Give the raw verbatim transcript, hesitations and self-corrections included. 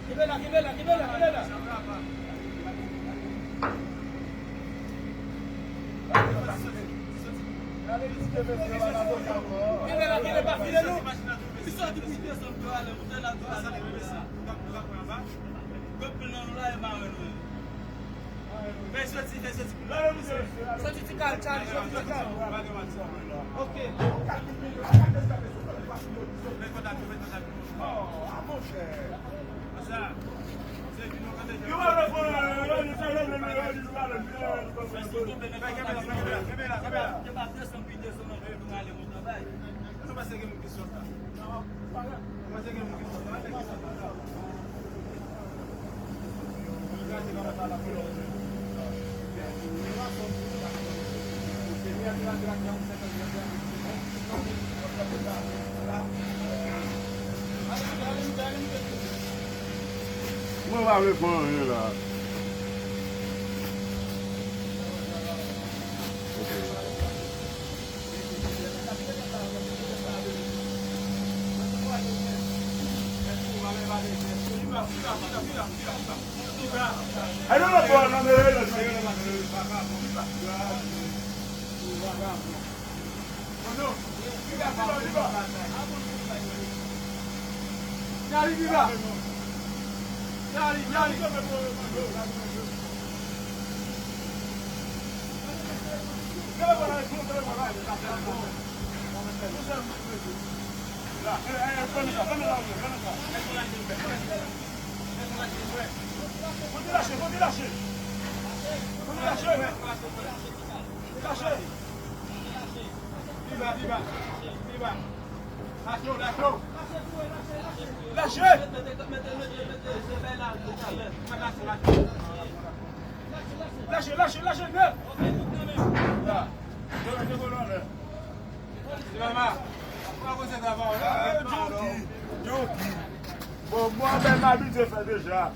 Kenbe la, kenbe la, kenbe la, kenbe la. Kenbe la, kenbe, pa file non. Li sòti pou desann pou ale, moute la, tou ale. Gòp nan la, e pa wè nou. Fè soti, fè soti pou nou. Soti ti kal, Charlie, soti ti kal. Ok. Mwen pa vle fè anyen la. Lache! Lache, lache, lache nèt! Bon, mwen menm m abitye fè deja.